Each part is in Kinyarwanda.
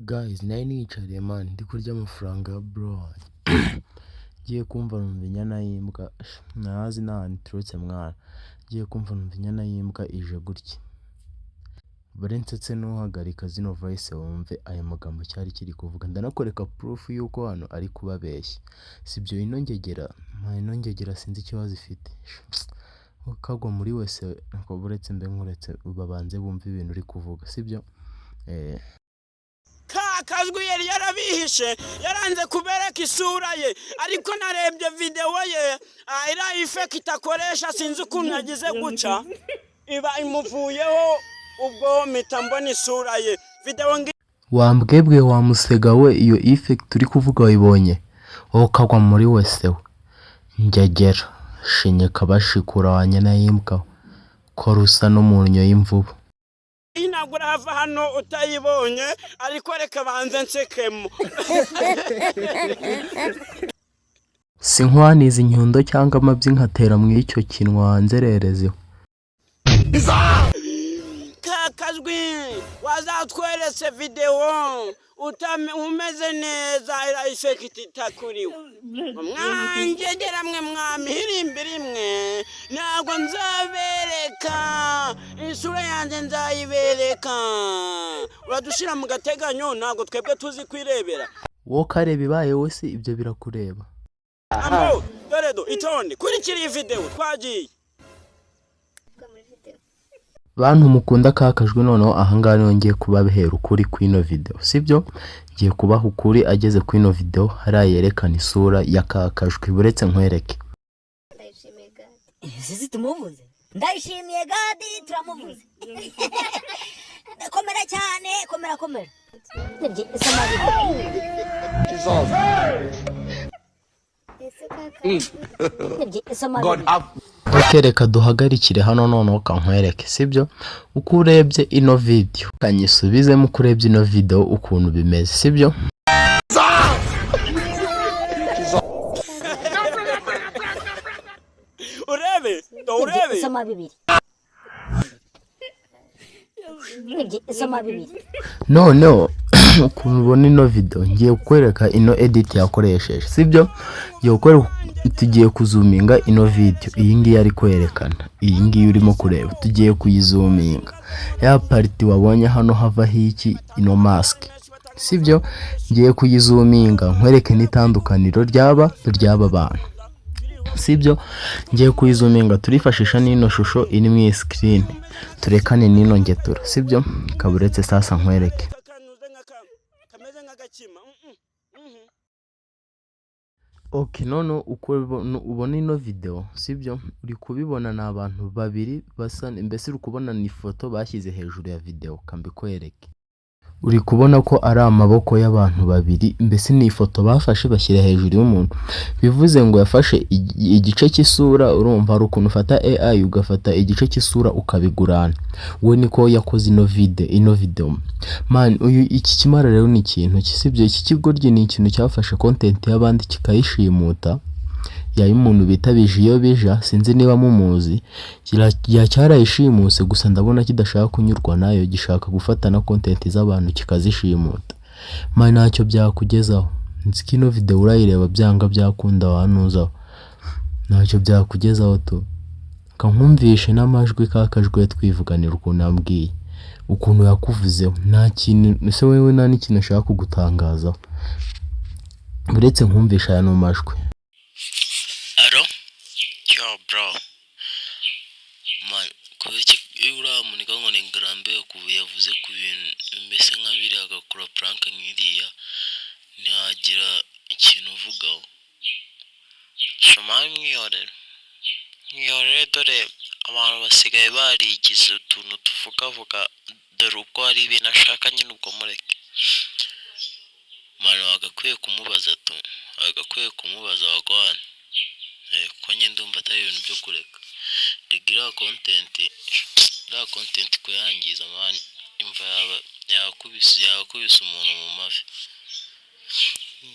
Guys, nari niyicariye man, ndi kurya amafaranga ya bro wanjye. Ngiye kumva numva inyana y'imbwa, ntazi n'ahantu iturutse mwana. Ngiye kumva numva inyana y'imbwa ije gutya. Bure nsetse n'uhagarika zino voice wumve aya magambo cyari kiri kuvuga. Ndanakwereka proof y'uko hano ari kubabeshya. Sibyo, ino ngegera, man, ino ngegera sinzi ikibazo ifite. Kagwa muri wese, buretse mbe nkuretse babanze bumve ibintu uri kuvuga, sibyo? Eh. Ka kajwi yari yarabihishe, yaranze kubereka isura ye, ariko narebye videwo ye, iriya effect akoresha, sinzi ukuntu yagize guca iba imuvuyeho, ubwo mpita mbona isura ye, videwo ngi Wambwebwe wa musega we, iyo effect uri kuvuga wayibonye? Wowe ukagwa muri wese we. Ngegera shinyika bashikura wa nyana y'imbwa, ko rusa no mu nnyo y'imvubu. Ntabwo urava hano utayibonye, ariko reka banze nsekemo. Sinkwaniza inyundo cyangwa amabyi nkatera mu icyo kinwa wanzererezi we. Ka kajwi, wazatweretse videwo umeze neza, iriya effect itakuriwe. Mwangegera mwe, mwamihirimbi rimwe, ntabwo nzabereka isura yanjye, nzayibereka uradushyira mu gateganyo, ntabwo twebwe tuzi kwirebera. Wowe ukareba ibaye we, si ibyo birakureba. Ambo dore do, itonde, kurikira iyi videwo, twagiye. Bantu mukunda ka kajwi, noneho ahangaha niho ngiye kubabera ukuri kw'ino video, sibyo? Ngiye kubaha ukuri ageze kuri ino video hariya yerekana isura ya ka kajwi. Buretse nkwereke. Ndayishimiye Gadi. Sisi tumuvuze, Ndayishimiye Gadi turamuvuze. Komera cyane, komera, komera. Soma bibiri. Ese ka kajwi Soma bibiri. Ok, reka duhagarikire hano, noneho kankwereke, sibyo? Uko urebye ino video, kanyisubizemo, uko urebye ino video ukuntu bimeze, sibyo? Urebe do, urebe. Soma bibiri. Soma bibiri. Noneho ukuntu ubona ino video, ngiye kukwereka ino edit yakoresheje, sibyo? Ngiye kukwereka, tugiye kuzuminga ino video, iyi ngiyi ari kwerekana, iyi ngiyi urimo kureba, tugiye kuyizuminga ya part wabonye hano havaho iki, ino mask, sibyo? Ngiye kuyizuminga nkwereke n'itandukaniro ry'aba bantu, sibyo? Ngiye kuyizuminga, turifashisha n'ino shusho iri mu iyi screen, turekane n'ino ngetura, sibyo? Kaburetse sasa nkwereke. Kanuze kameze nk'agakima. Ok, none uko ubona ino video, sibyo? Uri kubibona, ni abantu babiri basa, mbese uri kubona ni ifoto bashyize hejuru ya video. Kambikwereke, uri kubona ko ari amaboko y'abantu babiri, mbese ni ifoto bafashe bashyira hejuru y'umuntu, bivuze ngo yafashe igice cy'isura. Urumva hari ukuntu ufata AI ugafata igice cy'isura ukabigurana, we niko yakoze ino video. Man, uyu iki kimara rero ni ikintu, sibyo? Iki kigoryi ni ikintu cyafashe content y'abandi kikayishimuta, y'umuntu bita Bijiyo Bija, sinzi niba mumuzi, cyarayishimuse. Gusa ndabona kidashaka kunyurwa nayo, gishaka gufata na content z'abantu kikazishimuta. Man, ntacyo byakugezaho. Nzi ko ino video urayireba byanga byakunda, wanuzaho, ntacyo byakugezaho tu. Kankumvishe n'amajwi ka kajwi twivuganira ukuntu yambwiye, ukuntu yakuvuzeho. Nta kintu ese wewe, nta n'ikintu ashaka kugutangazaho. Uretse nkumvisha aya majwi. Alo, yo bro, man, kubera iki uriya muniga ngo ni Ngarambe yavuze ku bintu bimeze nka biriya, agakora prank nk'iriya, ntihagira ikintu uvugaho? Shomari, mwihorere, mwihorere, dore abantu basigaye barigize utuntu tuvugavuga, dore ubwo hari ibintu ashaka nyine, ubwo mureke. Man, wagakwiye kumubaza tu, wagakwiye kumubaza wagwana, kuko njye ndumva atari ibintu byo kureka. Rega iriya content kuyangiza, man, imva yaba yakubise umuntu mu mavi.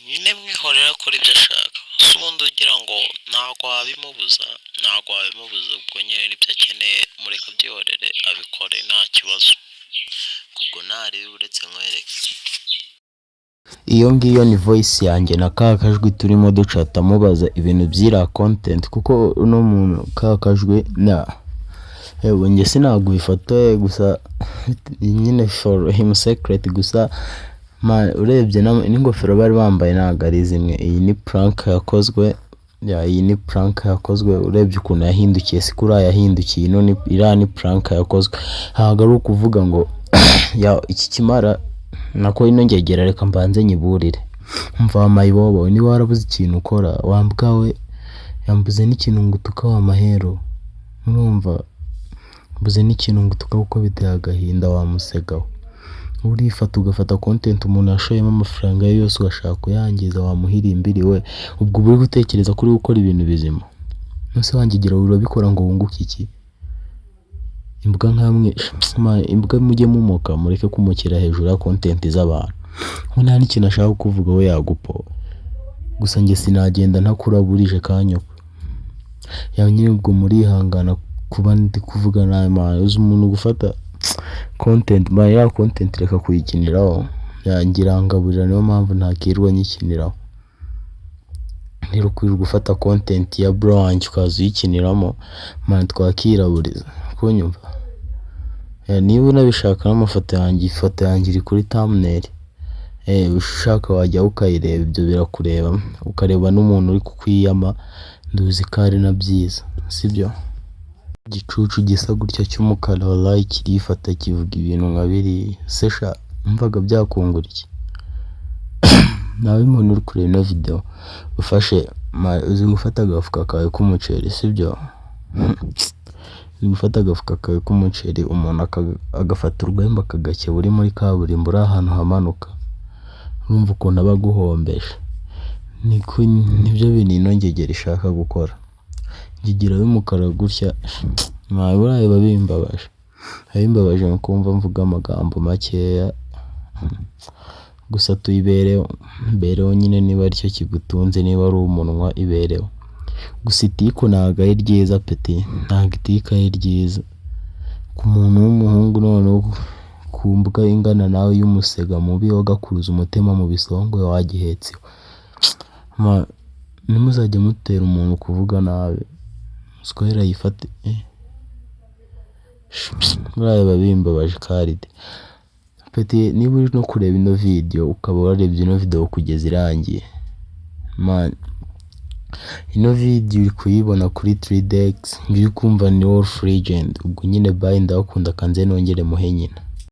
Nyine mwihorera, akora ibyo ashaka. Se ubundi ugira ngo ntabwo wabimubuza? Ntabwo wabimubuza, ubwo nyine nibyo akeneye, mureke abyihorere, abikore, nta kibazo. Ubwo ntarebe, uretse nkwereke. Iyo ngiyo ni voice yanjye na ka kajwi turimo ducata, mubaza ibintu by'iriya content, kuko uno muntu ka kajwi na yewe njye sinaguha ifoto ye, gusa nyine for him secret. Gusa man, urebye n'ingofero bari bambaye ntabwo ari zimwe. Iyi ni prank yakozwe ya, iyi ni prank yakozwe. Urebye ukuntu yahindukiye, si kuriya yahindukiye. Ino ni, iriya ni prank yakozwe, ntabwo ari ukuvuga ngo ya iki kimara nako ino ngegera. Reka mbanze nyiburire. Umva mayibobo, niba warabuze ikintu ukora, wambwa we, yambuze n'ikintu ngo utuka wa mahero, urumva mbuze n'ikintu ngo utuka, kuko biteye agahinda wa musega we. Urifata ugafata content umuntu yashoyemo amafaranga ye yose, ugashaka kuyangiza wamuhirimbiri we. Ubwo uba uri gutekereza ko uri gukora ibintu bizima? Nose wangigira urabikora ngo wunguke iki? Imbwa nkamwe, imbwa, mujye mumoka, mureke kumukira hejuru ya content z'abantu. We nta n'ikintu ashaka kuvuga, we yagupowe. Gusa njye sinagenda ntakuraburije kanyoko yawe nyine. Ubwo murihangana kuba ndi kuvuga nabi. Man, uzi umuntu gufata content, man, ya content reka kuyikiniraho yangirangaburira, niyo mpamvu ntakirwa nyikiniraho. Rero kwirirwa gufata content ya bro wanjye ukaza uyikiniramo, man, twakiraburiza kunyumva. Niba unabishaka n'amafoto yanjye, ifoto yanjye iri kuri thumbnail. Ushaka wajya ukayireba, ibyo birakureba, ukareba n'umuntu uri kukwiyama, nduzi ko ari na byiza, sibyo? Igicucu gisa gutya cy'umukara, wallahi kirifata kivuga ibintu nka biriya. Se sha, numvaga byakungura iki? Nawe umuntu uri kureba ino video, ufashe, uzi gufata agafuka kawe k'umuceri, sibyo? Uzi gufata agafuka kawe k'umuceri, umuntu agafata urwembe akagakeba uri muri kaburimbo, uri ahantu hamanuka, urumva ukuntu aba aguhombeje? Niko nibyo bintu ino ngegera ishaka gukora. Ngegera y'umukara gutya, buriya biba bimbabaje, biba bimbabaje mu kumva mvuga amagambo makeya. Gusa tuyibereho, ibereho nyine, niba aricyo kigutunze, niba ari umunwa, ibereho. Gusa itiku ntabwo ari ryiza petit, ntabwo itiku ari ryiza ku muntu w'umuhungu, noneho ku mbwa ingana nawe y'umusega mubi wagakuruza umutima mu bisongwe wagihetse. Ntimuzajye mutera umuntu kuvuga nabi, square ayifate. Buriya biba bimbabaje karide. Petit, niba uri no kureba ino video, ukaba warebye ino video kugeza irangiye, man, ino video uri kuyibona kuri 3dex, uri kumva ni Wolf Legend. Ubwo nyine bye, ndabakunda, kanze nongere muhe nyina.